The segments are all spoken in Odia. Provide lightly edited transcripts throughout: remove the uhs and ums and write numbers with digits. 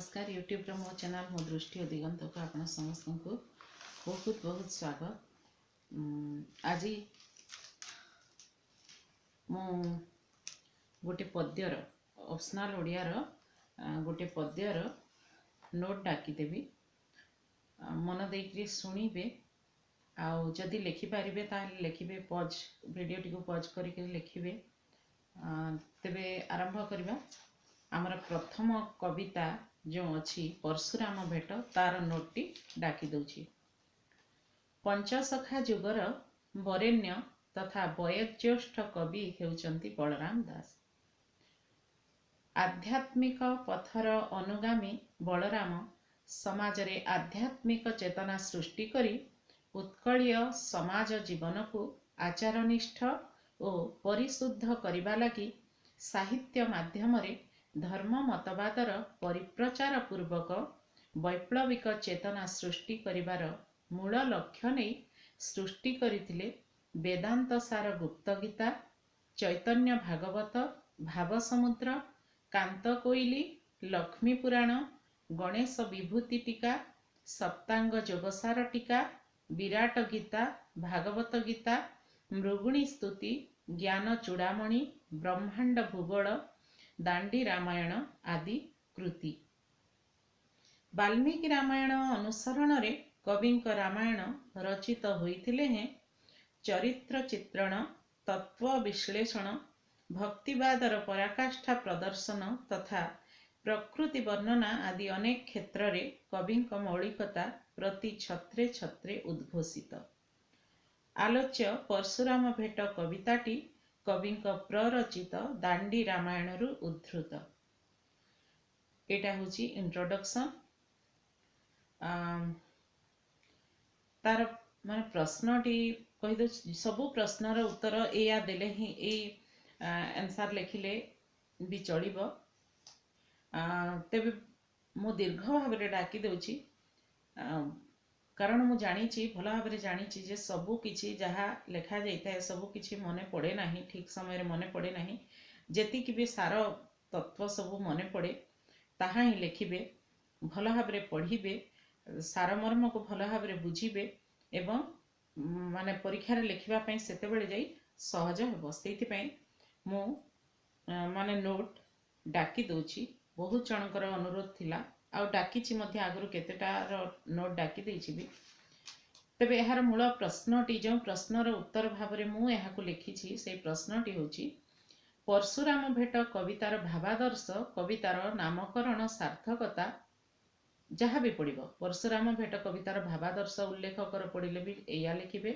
ନମସ୍କାର। ୟୁଟ୍ୟୁବ୍ର ମୋ ଚ୍ୟାନେଲ୍ ମୋ ଦୃଷ୍ଟି ଓ ଦିଗନ୍ତକୁ ଆପଣ ସମସ୍ତଙ୍କୁ ବହୁତ ବହୁତ ସ୍ୱାଗତ। ଆଜି ମୁଁ ଗୋଟେ ପଦ୍ୟର, ଅପସନାଲ୍ ଓଡ଼ିଆର ଗୋଟେ ପଦ୍ୟର ନୋଟ୍ ଡାକିଦେବି। ମନ ଦେଇକରି ଶୁଣିବେ ଆଉ ଯଦି ଲେଖିପାରିବେ ତାହେଲେ ଲେଖିବେ, ପଜ୍ ଭିଡ଼ିଓଟିକୁ ପଜ୍ କରିକି ଲେଖିବେ। ତେବେ ଆରମ୍ଭ କରିବା। ଆମର ପ୍ରଥମ କବିତା ଯେଉଁ ଅଛି ପରଶୁରାମ ଭେଟ, ତାର ନୋଟ୍ଟି ଡାକି ଦେଉଛି। ପଞ୍ଚସଖା ଯୁଗର ବରେଣ୍ୟ ତଥା ବୟୋଜ୍ୟେଷ୍ଠ କବି ହେଉଛନ୍ତି ବଳରାମ ଦାସ। ଆଧ୍ୟାତ୍ମିକ ପଥର ଅନୁଗାମୀ ବଳରାମ ସମାଜରେ ଆଧ୍ୟାତ୍ମିକ ଚେତନା ସୃଷ୍ଟି କରି ଉତ୍କଳୀୟ ସମାଜ ଜୀବନକୁ ଆଚାରନିଷ୍ଠ ଓ ପରିଶୁଦ୍ଧ କରିବା ଲାଗି ସାହିତ୍ୟ ମାଧ୍ୟମରେ ଧର୍ମ ମତବାଦର ପରିପ୍ରଚାର ପୂର୍ବକ ବୈପ୍ଳବିକ ଚେତନା ସୃଷ୍ଟି କରିବାର ମୂଳ ଲକ୍ଷ୍ୟ ନେଇ ସୃଷ୍ଟି କରିଥିଲେ ବେଦାନ୍ତ ସାର ଗୁପ୍ତଗୀତା, ଚୈତନ୍ୟ ଭାଗବତ, ଭାବସମୁଦ୍ର, କାନ୍ତ କୋଇଲି, ଲକ୍ଷ୍ମୀ ପୁରାଣ, ଗଣେଶ ବିଭୂତି ଟୀକା, ସପ୍ତାଙ୍ଗ ଯୋଗସାର ଟୀକା, ବିରାଟ ଗୀତା, ଭାଗବତ ଗୀତା, ମୃଗୁଣୀ ସ୍ତୁତି, ଜ୍ଞାନ ଚୂଡ଼ାମଣି, ବ୍ରହ୍ମାଣ୍ଡ ଭୂଗୋଳ, ଦାଣ୍ଡି ରାମାୟଣ ଆଦି କୃତି। ବାଲ୍ମୀକି ରାମାୟଣ ଅନୁସରଣରେ କବିଙ୍କ ରାମାୟଣ ରଚିତ ହୋଇଥିଲେ ହେଁ ଚରିତ୍ର ଚିତ୍ରଣ, ତତ୍ତ୍ୱ ବିଶ୍ଳେଷଣ, ଭକ୍ତିବାଦର ପରାକାଷ୍ଠା ପ୍ରଦର୍ଶନ ତଥା ପ୍ରକୃତି ବର୍ଣ୍ଣନା ଆଦି ଅନେକ କ୍ଷେତ୍ରରେ କବିଙ୍କ ମୌଳିକତା ପ୍ରତି ଛତ୍ରେ ଛତ୍ରେ ଉଦ୍ଘୋଷିତ। ଆଲୋଚ୍ୟ ପରଶୁରାମ ଭେଟ କବିତାଟି କବିଙ୍କ ପ୍ରରଚିତ ଦାଣ୍ଡି ରାମାୟଣରୁ ଉଦ୍ଧୃତ। ଏଇଟା ହେଉଛି ଇଣ୍ଟ୍ରୋଡକ୍ସନ୍। ତାର ମାନେ ପ୍ରଶ୍ନଟି କହିଦେଉଛି। ସବୁ ପ୍ରଶ୍ନର ଉତ୍ତର ଏଇଆ ଦେଲେ ହିଁ, ଏଇ ଆନ୍ସର୍ ଲେଖିଲେ ବି ଚଳିବ। ତେବେ ମୁଁ ଦୀର୍ଘ ଭାବରେ ଡାକି ଦେଉଛି, କାରଣ ମୁଁ ଜାଣିଛି, ଭଲ ଭାବରେ ଜାଣିଛି ଯେ ସବୁ କିଛି ଯାହା ଲେଖାଯାଇଥାଏ ସବୁ କିଛି ମନେ ପଡ଼େ ନାହିଁ, ଠିକ୍ ସମୟରେ ମନେ ପଡ଼େ ନାହିଁ। ଯେତିକି ବି ସାର ତତ୍ତ୍ୱ ସବୁ ମନେ ପଡ଼େ ତାହା ହିଁ ଲେଖିବେ। ଭଲ ଭାବରେ ପଢ଼ିବେ, ସାରମର୍ମକୁ ଭଲ ଭାବରେ ବୁଝିବେ ଏବଂ ମାନେ ପରୀକ୍ଷାରେ ଲେଖିବା ପାଇଁ ସେତେବେଳେ ଯାଇ ସହଜ ହେବ। ସେଇଥିପାଇଁ ମୁଁ ମାନେ ନୋଟ୍ ଡାକି ଦେଉଛି। ବହୁତ ଜଣଙ୍କର ଅନୁରୋଧ ଥିଲା ଆଉ ଡାକିଛି ମଧ୍ୟ, ଆଗରୁ କେତେଟାର ନୋଟ୍ ଡାକି ଦେଇଛି ବି। ତେବେ ଏହାର ମୂଳ ପ୍ରଶ୍ନଟି, ଯେଉଁ ପ୍ରଶ୍ନର ଉତ୍ତର ଭାବରେ ମୁଁ ଏହାକୁ ଲେଖିଛି, ସେଇ ପ୍ରଶ୍ନଟି ହେଉଛି ପରଶୁରାମ ଭେଟ କବିତାର ଭାବାଦର୍ଶ, କବିତାର ନାମକରଣ ସାର୍ଥକତା। ଯାହା ବି ପଡ଼ିବ, ପରଶୁରାମ ଭେଟ କବିତାର ଭାବାଦର୍ଶ ଉଲ୍ଲେଖ କର ପଡ଼ିଲେ ବି ଏଇଆ ଲେଖିବେ,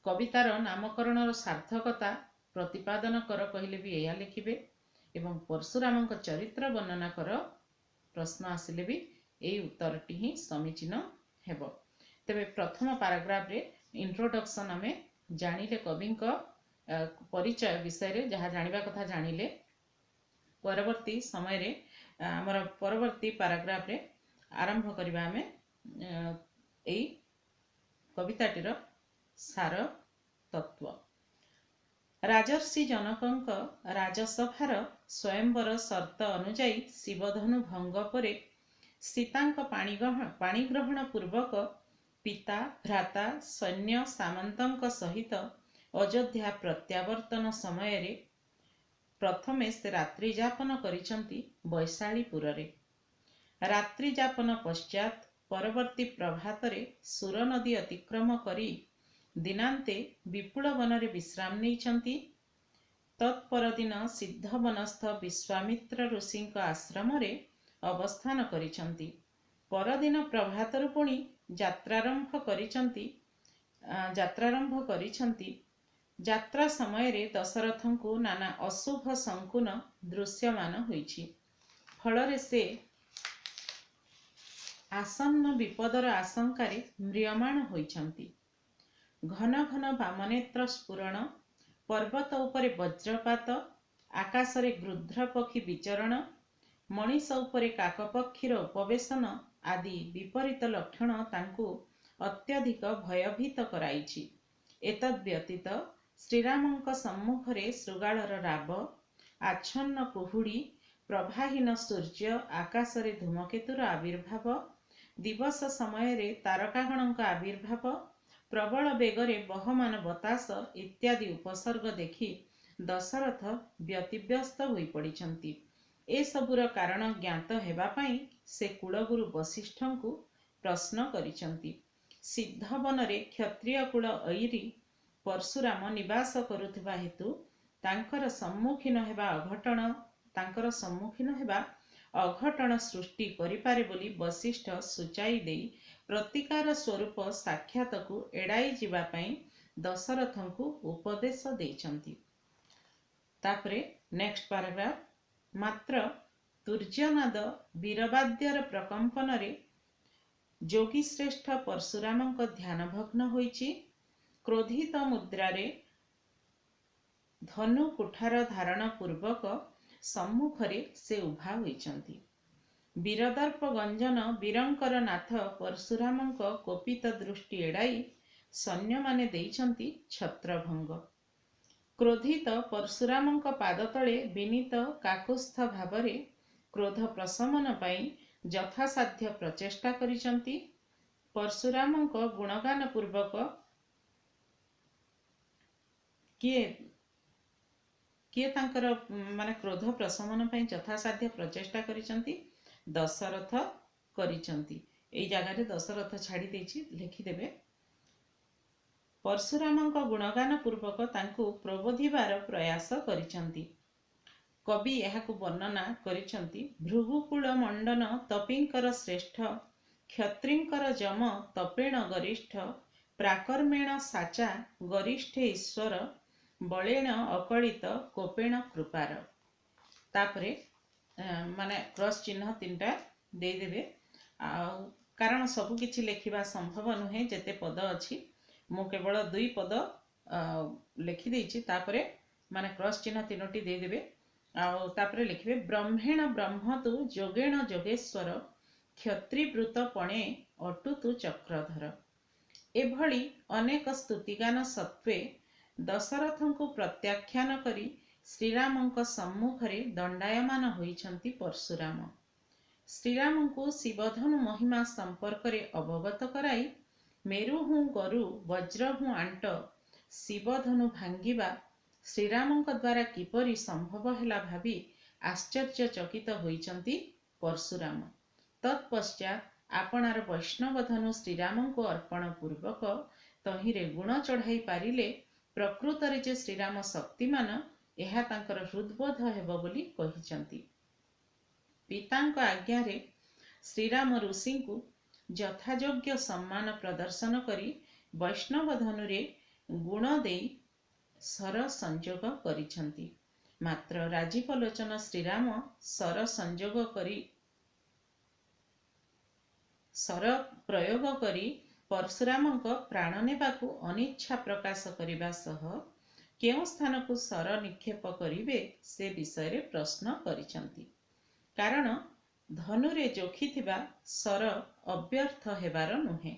କବିତାର ନାମକରଣର ସାର୍ଥକତା ପ୍ରତିପାଦନ କର କହିଲେ ବି ଏଇଆ ଲେଖିବେ ଏବଂ ପରଶୁରାମଙ୍କ ଚରିତ୍ର ବର୍ଣ୍ଣନା କର ପ୍ରଶ୍ନ ଆସିଲେ ବି ଏଇ ଉତ୍ତରଟି ହିଁ ସମୀଚୀନ ହେବ। ତେବେ ପ୍ରଥମ ପାରାଗ୍ରାଫରେ ଇଣ୍ଟ୍ରୋଡକ୍ସନ୍ ଆମେ ଜାଣିଲେ, କବିଙ୍କ ପରିଚୟ ବିଷୟରେ ଯାହା ଜାଣିବା କଥା ଜାଣିଲେ। ପରବର୍ତ୍ତୀ ସମୟରେ ଆମର ପରବର୍ତ୍ତୀ ପାରାଗ୍ରାଫରେ ଆରମ୍ଭ କରିବା ଆମେ ଏଇ କବିତାଟିର ସାର ତତ୍ତ୍ୱ। ରାଜର୍ଷି ଜନକଙ୍କ ରାଜସଭାର ସ୍ୱୟଂବର ସର୍ତ୍ତ ଅନୁଯାୟୀ ଶିବଧନୁ ଭଙ୍ଗ ପରେ ସୀତାଙ୍କ ପାଣିଗ୍ରହଣ ପୂର୍ବକ ପିତା, ଭ୍ରାତା, ସୈନ୍ୟ ସାମନ୍ତଙ୍କ ସହିତ ଅଯୋଧ୍ୟା ପ୍ରତ୍ୟାବର୍ତ୍ତନ ସମୟରେ ପ୍ରଥମେ ସେ ରାତ୍ରିଯାପନ କରିଛନ୍ତି ବୈଶାଳୀପୁରରେ। ରାତ୍ରିଯାପନ ପଶ୍ଚାତ୍ ପରବର୍ତ୍ତୀ ପ୍ରଭାତରେ ସୁରନଦୀ ଅତିକ୍ରମ କରି ଦିନାନ୍ତେ ବିପୁଳ ବନରେ ବିଶ୍ରାମ ନେଇଛନ୍ତି। ତତ୍ପରଦିନ ସିଦ୍ଧବନସ୍ଥ ବିଶ୍ୱାମିତ୍ର ଋଷିଙ୍କ ଆଶ୍ରମରେ ଅବସ୍ଥାନ କରିଛନ୍ତି। ପରଦିନ ପ୍ରଭାତରୁ ପୁଣି ଯାତ୍ରାରମ୍ଭ କରିଛନ୍ତି। ଯାତ୍ରା ସମୟରେ ଦଶରଥଙ୍କୁ ନାନା ଅଶୁଭ ଶଙ୍କୁନ ଦୃଶ୍ୟମାନ ହୋଇଛି। ଫଳରେ ସେ ଆସନ୍ନ ବିପଦର ଆଶଙ୍କାରେ ମ୍ରିୟମାଣ ହୋଇଛନ୍ତି। ଘନ ଘନ ବାମନେତ୍ର ସ୍ଫୁରଣ, ପର୍ବତ ଉପରେ ବଜ୍ରପାତ, ଆକାଶରେ ଗୃଧ୍ରପକ୍ଷୀ ବିଚରଣ, ମଣିଷ ଉପରେ କାକପକ୍ଷୀର ଉପବେଶନ ଆଦି ବିପରୀତ ଲକ୍ଷଣ ତାଙ୍କୁ ଅତ୍ୟଧିକ ଭୟଭୀତ କରାଇଛି। ଏତଦ୍ ବ୍ୟତୀତ ଶ୍ରୀରାମଙ୍କ ସମ୍ମୁଖରେ ଶୃଗାଳର ରାବ, ଆଚ୍ଛନ୍ନ କୁହୁଡ଼ି, ପ୍ରଭାହୀନ ସୂର୍ଯ୍ୟ, ଆକାଶରେ ଧୂମକେତୁର ଆବିର୍ଭାବ, ଦିବସ ସମୟରେ ତାରକାଗଣଙ୍କ ଆବିର୍ଭାବ, ପ୍ରବଳ ବେଗରେ ବହମାନ ବତାସ ଇତ୍ୟାଦି ଉପସର୍ଗ ଦେଖି ଦଶରଥ ବ୍ୟତିବ୍ୟସ୍ତ ହୋଇପଡ଼ିଛନ୍ତି। ଏସବୁର କାରଣ ଜ୍ଞାତ ହେବା ପାଇଁ ସେ କୁଳଗୁରୁ ବଶିଷ୍ଠଙ୍କୁ ପ୍ରଶ୍ନ କରିଛନ୍ତି। ସିଦ୍ଧବନରେ କ୍ଷତ୍ରିୟ କୁଳ ଐରୀ ପରଶୁରାମ ନିବାସ କରୁଥିବା ହେତୁ ତାଙ୍କର ସମ୍ମୁଖୀନ ହେବା ଅଘଟଣ ତାଙ୍କର ସମ୍ମୁଖୀନ ହେବା ଅଘଟଣ ସୃଷ୍ଟି କରିପାରେ ବୋଲି ବଶିଷ୍ଠ ସୂଚାଇ ଦେଇ ପ୍ରତିକାର ସ୍ୱରୂପ ସାକ୍ଷାତକୁ ଏଡ଼ାଇ ଯିବା ପାଇଁ ଦଶରଥଙ୍କୁ ଉପଦେଶ ଦେଇଛନ୍ତି। ତାପରେ ନେକ୍ସଟ ପାରାଗ୍ରାଫ। ମାତ୍ର ତୁର୍ଯ୍ୟନାଦ ବୀରବାଦ୍ୟର ପ୍ରକମ୍ପନରେ ଯୋଗୀଶ୍ରେଷ୍ଠ ପରଶୁରାମଙ୍କ ଧ୍ୟାନଭଗ୍ନ ହୋଇଛି। କ୍ରୋଧିତ ମୁଦ୍ରାରେ ଧନୁ କୁଠାର ଧାରଣ ପୂର୍ବକ ସମ୍ମୁଖରେ ସେ ଉଭା ହୋଇଛନ୍ତି। ବୀରଦର୍ପ ଗଞ୍ଜନ ବୀରଙ୍କର ନାଥ ପରଶୁରାମଙ୍କ କୋପିତ ଦୃଷ୍ଟି ଏଡ଼ାଇ ସୈନ୍ୟମାନେ ଦେଇଛନ୍ତି ଛତ୍ରଭଙ୍ଗ। କ୍ରୋଧିତ ପରଶୁରାମଙ୍କ ପାଦତଳେ ବିନୀତ କାକୁସ୍ଥ ଭାବରେ କ୍ରୋଧ ପ୍ରଶମନ ପାଇଁ ଯଥାସାଧ୍ୟ ପ୍ରଚେଷ୍ଟା କରିଛନ୍ତି। ପରଶୁରାମଙ୍କ ଗୁଣଗାନ ପୂର୍ବକ କିଏ କିଏ ତାଙ୍କର ମାନେ କ୍ରୋଧ ପ୍ରଶମନ ପାଇଁ ଯଥାସାଧ୍ୟ ପ୍ରଚେଷ୍ଟା କରିଛନ୍ତି? ଦଶରଥ କରିଛନ୍ତି। ଏଇ ଜାଗାରେ ଦଶରଥ ଛାଡ଼ି ଦେଇଛି, ଲେଖିଦେବେ। ପରଶୁରାମଙ୍କ ଗୁଣଗାନ ପୂର୍ବକ ତାଙ୍କୁ ପ୍ରବୋଧିବାର ପ୍ରୟାସ କରିଛନ୍ତି। କବି ଏହାକୁ ବର୍ଣ୍ଣନା କରିଛନ୍ତି। ଭୃଗୁକୁଳ ମଣ୍ଡନ ତପିଙ୍କର ଶ୍ରେଷ୍ଠ, କ୍ଷତ୍ରିଙ୍କର ଯମ ତପେଣ ଗରିଷ୍ଠ, ପ୍ରାକର୍ମେଣ ସାଚା ଗରିଷ୍ଠେ ଈଶ୍ୱର, ବଳେଣ ଅକଳିତ କୋପେଣ କୃପାର। ତାପରେ ମାନେ କ୍ରସ୍ ଚିହ୍ନ 3ଟା ଦେଇଦେବେ। ଆଉ କାରଣ ସବୁ କିଛି ଲେଖିବା ସମ୍ଭବ ନୁହେଁ, ଯେତେ ପଦ ଅଛି ମୁଁ କେବଳ 2 ପଦ ଲେଖିଦେଇଛି। ତାପରେ ମାନେ କ୍ରସ୍ ଚିହ୍ନ 3ଟି ଦେଇଦେବେ। ଆଉ ତାପରେ ଲେଖିବେ, ବ୍ରହ୍ମେଣ ବ୍ରହ୍ମତୁ ଯୋଗେଣ ଯୋଗେଶ୍ୱର, କ୍ଷତ୍ରିବୃତ ପଣେ ଅଟୁତୁ ଚକ୍ରଧର। ଏଭଳି ଅନେକ ସ୍ତୁତିଗାନ ସତ୍ତ୍ୱେ ଦଶରଥଙ୍କୁ ପ୍ରତ୍ୟାଖ୍ୟାନ କରି ଶ୍ରୀରାମଙ୍କ ସମ୍ମୁଖରେ ଦଣ୍ଡାୟମାନ ହୋଇଛନ୍ତି ପରଶୁରାମ। ଶ୍ରୀରାମଙ୍କୁ ଶିବଧନୁ ମହିମା ସମ୍ପର୍କରେ ଅବଗତ କରାଇ ମେରୁ ହୁଁ ଗରୁ ବଜ୍ର ହୁଁ ଆଣ୍ଟ, ଶିବଧନୁ ଭାଙ୍ଗିବା ଶ୍ରୀରାମଙ୍କ ଦ୍ୱାରା କିପରି ସମ୍ଭବ ହେଲା ଭାବି ଆଶ୍ଚର୍ଯ୍ୟଚକିତ ହୋଇଛନ୍ତି ପରଶୁରାମ। ତତ୍ପଶ୍ଚାତ୍ ଆପଣାର ବୈଷ୍ଣବ ଧନୁ ଶ୍ରୀରାମଙ୍କୁ ଅର୍ପଣ ପୂର୍ବକ ତହିଁରେ ଗୁଣ ଚଢ଼ାଇ ପାରିଲେ ପ୍ରକୃତରେ ଯେ ଶ୍ରୀରାମ ଶକ୍ତିମାନ ଏହା ତାଙ୍କର ହୃଦବୋଧ ହେବ ବୋଲି କହିଛନ୍ତି। ପିତାଙ୍କ ଆଜ୍ଞାରେ ଶ୍ରୀରାମ ଋଷିଙ୍କୁ ଯଥାଯୋଗ୍ୟ ସମ୍ମାନ ପ୍ରଦର୍ଶନ କରି ବୈଷ୍ଣବ ଧନୁରେ ଗୁଣ ଦେଇ ଶର ସଂଯୋଗ କରିଛନ୍ତି। ମାତ୍ର ରାଜୀବଲୋଚନ ଶ୍ରୀରାମ ଶର ସଂଯୋଗ କରି ଶର ପ୍ରୟୋଗ କରି ପରଶୁରାମଙ୍କ ପ୍ରାଣ ନେବାକୁ ଅନିଚ୍ଛା ପ୍ରକାଶ କରିବା ସହ କେଉଁ ସ୍ଥାନକୁ ଶର ନିକ୍ଷେପ କରିବେ ସେ ବିଷୟରେ ପ୍ରଶ୍ନ କରିଛନ୍ତି। କାରଣ ଧନୁରେ ଯୋଖିଥିବା ଶର ଅବ୍ୟର୍ଥ ହେବାର ନୁହେଁ।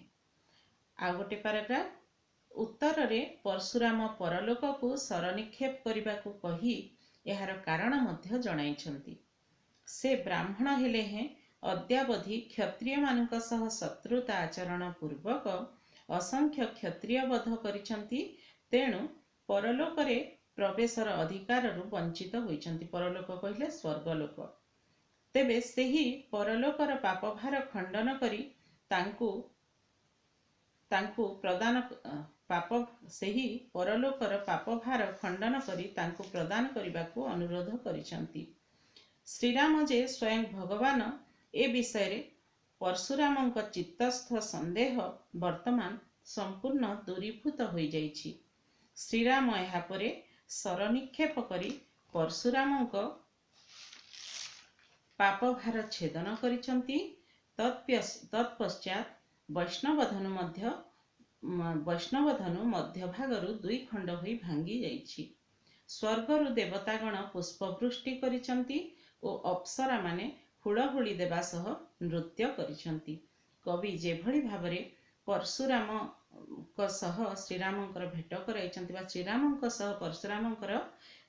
ଆଉ ଗୋଟେ ପାରାଗ୍ରାଫ। ଉତ୍ତରରେ ପରଶୁରାମ ପରଲୋକକୁ ଶର ନିକ୍ଷେପ କରିବାକୁ କହି ଏହାର କାରଣ ମଧ୍ୟ ଜଣାଇଛନ୍ତି। ସେ ବ୍ରାହ୍ମଣ ହେଲେ ହେଁ ଅଦ୍ୟାବଧି କ୍ଷତ୍ରିୟମାନଙ୍କ ସହ ଶତ୍ରୁତା ଆଚରଣ ପୂର୍ବକ ଅସଂଖ୍ୟ କ୍ଷତ୍ରିୟ ବଧ କରିଛନ୍ତି। ତେଣୁ ପରଲୋକରେ ପ୍ରବେଶର ଅଧିକାରରୁ ବଞ୍ଚିତ ହୋଇଛନ୍ତି। ପରଲୋକ କହିଲେ ସ୍ୱର୍ଗଲୋକ। ତେବେ ସେହି ପରଲୋକର ପାପଭାର ଖଣ୍ଡନ କରି ତାଙ୍କୁ ତାଙ୍କୁ ପ୍ରଦାନ ପାପ ସେହି ପରଲୋକର ପାପଭାର ଖଣ୍ଡନ କରି ତାଙ୍କୁ ପ୍ରଦାନ କରିବାକୁ ଅନୁରୋଧ କରିଛନ୍ତି। ଶ୍ରୀରାମ ଯେ ସ୍ୱୟଂ ଭଗବାନ ଏ ବିଷୟରେ ପରଶୁରାମଙ୍କ ଚିତ୍ତସ୍ଥ ସନ୍ଦେହ ବର୍ତ୍ତମାନ ସମ୍ପୂର୍ଣ୍ଣ ଦୂରୀଭୂତ ହୋଇଯାଇଛି। ଶ୍ରୀରାମ ଏହାପରେ ଶର ନିକ୍ଷେପ କରି ପରଶୁରାମଙ୍କ ପାପଭାର ଛେଦନ କରିଛନ୍ତି। ତତ୍ପଶ୍ଚାତ୍ ବୈଷ୍ଣବ ଧନୁ ମଧ୍ୟ ବୈଷ୍ଣବ ଧନୁ ମଧ୍ୟଭାଗରୁ 2 ଖଣ୍ଡ ହୋଇ ଭାଙ୍ଗି ଯାଇଛି। ସ୍ୱର୍ଗରୁ ଦେବତାଗଣ ପୁଷ୍ପବୃଷ୍ଟି କରିଛନ୍ତି ଓ ଅପ୍ସରାମାନେ ହୁଳହୁଳି ଦେବା ସହ ନୃତ୍ୟ କରିଛନ୍ତି। କବି ଯେଭଳି ଭାବରେ ପରଶୁରାମଙ୍କ ସହ ଶ୍ରୀରାମଙ୍କର ଭେଟ କରାଇଛନ୍ତି ବା ଶ୍ରୀରାମଙ୍କ ସହ ପରଶୁରାମଙ୍କର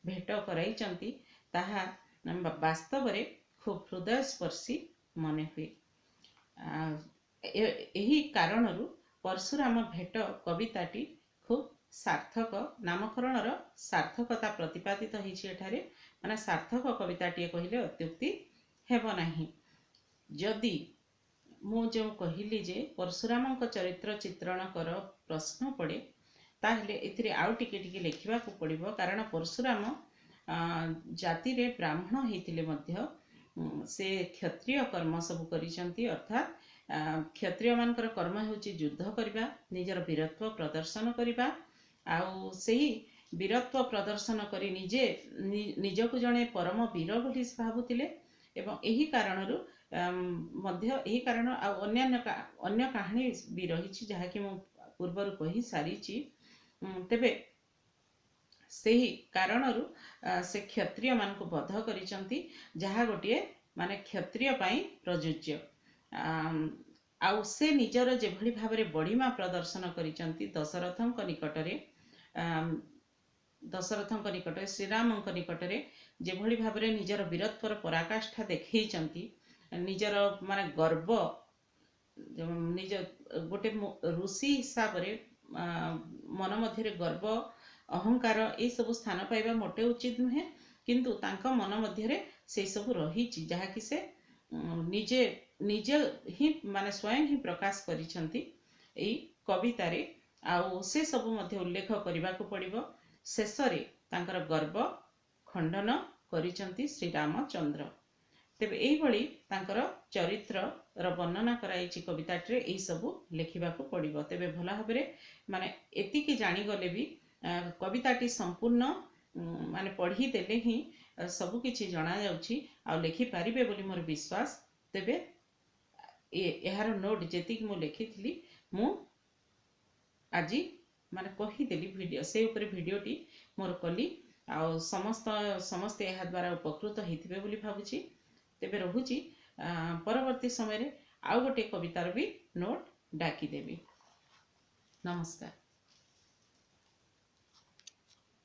ଭେଟ କରାଇଛନ୍ତି, ତାହା ବାସ୍ତବରେ ଖୁବ୍ ହୃଦୟସ୍ପର୍ଶୀ ମନେ ହୁଏ। ଏହି କାରଣରୁ ପରଶୁରାମ ଭେଟ କବିତାଟି ଖୁବ୍ ସାର୍ଥକ, ନାମକରଣର ସାର୍ଥକତା ପ୍ରତିପାଦିତ ହେଇଛି ଏଠାରେ, ମାନେ ସାର୍ଥକ କବିତାଟିଏ କହିଲେ ଅତ୍ୟୁକ୍ତି ହେବ ନାହିଁ। ଯଦି ମୁଁ ଯେଉଁ କହିଲି ଯେ ପରଶୁରାମଙ୍କ ଚରିତ୍ର ଚିତ୍ରଣ କର ପ୍ରଶ୍ନ ପଡ଼େ, ତାହେଲେ ଏଥିରେ ଆଉ ଟିକେ ଟିକେ ଲେଖିବାକୁ ପଡ଼ିବ। କାରଣ ପରଶୁରାମ ଜାତିରେ ବ୍ରାହ୍ମଣ ହେଇଥିଲେ ମଧ୍ୟ ସେ କ୍ଷତ୍ରିୟ କର୍ମ ସବୁ କରିଛନ୍ତି। ଅର୍ଥାତ୍ କ୍ଷତ୍ରିୟମାନଙ୍କର କର୍ମ ହେଉଛି ଯୁଦ୍ଧ କରିବା, ନିଜର ବୀରତ୍ୱ ପ୍ରଦର୍ଶନ କରିବା। ଆଉ ସେହି ବୀରତ୍ୱ ପ୍ରଦର୍ଶନ କରି ନିଜେ ନିଜକୁ ଜଣେ ପରମ ବୀର ବୋଲି ସେ ଭାବୁଥିଲେ, ଏବଂ ଏହି କାରଣରୁ ମଧ୍ୟ, ଏହି କାରଣ ଆଉ ଅନ୍ୟାନ୍ୟ ଅନ୍ୟ କାହାଣୀ ବି ରହିଛି, ଯାହାକି ମୁଁ ପୂର୍ବରୁ କହିସାରିଛି। ତେବେ ସେହି କାରଣରୁ ସେ କ୍ଷତ୍ରିୟମାନଙ୍କୁ ବଧ କରିଛନ୍ତି, ଯାହା ଗୋଟିଏ ମାନେ କ୍ଷତ୍ରିୟ ପାଇଁ ପ୍ରଯୁଜ୍ୟ। ଆଉ ସେ ନିଜର ଯେଭଳି ଭାବରେ ବଡ଼ିମା ପ୍ରଦର୍ଶନ କରିଛନ୍ତି ଦଶରଥଙ୍କ ନିକଟରେ, ଦଶରଥଙ୍କ ନିକଟରେ, ଶ୍ରୀରାମଙ୍କ ନିକଟରେ ଯେଭଳି ଭାବରେ ନିଜର ବୀରତ୍ୱର ପରାକାଷ୍ଠା ଦେଖେଇଛନ୍ତି, ନିଜର ମାନେ ଗର୍ବ, ନିଜ ଗୋଟେ ଋଷି ହିସାବରେ ମନ ମଧ୍ୟରେ ଗର୍ବ, ଅହଙ୍କାର ଏସବୁ ସ୍ଥାନ ପାଇବା ମୋଟେ ଉଚିତ ନୁହେଁ, କିନ୍ତୁ ତାଙ୍କ ମନ ମଧ୍ୟରେ ସେଇ ସବୁ ରହିଛି, ଯାହାକି ସେ ନିଜେ ନିଜେ ହିଁ ମାନେ ସ୍ୱୟଂ ହିଁ ପ୍ରକାଶ କରିଛନ୍ତି ଏଇ କବିତାରେ। ଆଉ ସେ ସବୁ ମଧ୍ୟ ଉଲ୍ଲେଖ କରିବାକୁ ପଡ଼ିବ। ଶେଷରେ ତାଙ୍କର ଗର୍ବ ଖଣ୍ଡନ କରିଛନ୍ତି ଶ୍ରୀରାମଚନ୍ଦ୍ର। ତେବେ ଏଇଭଳି ତାଙ୍କର ଚରିତ୍ରର ବର୍ଣ୍ଣନା କରାଯାଇଛି କବିତାଟିରେ, ଏଇସବୁ ଲେଖିବାକୁ ପଡ଼ିବ। ତେବେ ଭଲ ଭାବରେ ମାନେ ଏତିକି ଜାଣିଗଲେ ବି କବିତାଟି ସମ୍ପୂର୍ଣ୍ଣ ମାନେ ପଢ଼ିଦେଲେ ହିଁ ସବୁକିଛି ଜଣାଯାଉଛି, ଆଉ ଲେଖିପାରିବେ ବୋଲି ମୋର ବିଶ୍ୱାସ। ତେବେ ଏହାର ନୋଟ୍ ଯେତିକି ମୁଁ ଲେଖିଥିଲି ମୁଁ ଆଜି ମାନେ କହିଦେଲି, ଭିଡ଼ିଓ ସେଇ ଉପରେ ଭିଡ଼ିଓଟି ମୋର କଲି, ଆଉ ସମସ୍ତେ ଏହା ଦ୍ୱାରା ଉପକୃତ ହେଇଥିବେ ବୋଲି ଭାବୁଛି। ତେବେ ରହୁଛି, ପରବର୍ତ୍ତୀ ସମୟରେ ଆଉ ଗୋଟିଏ କବିତାର ବି ନୋଟ୍ ଡାକିଦେବି। ନମସ୍କାର।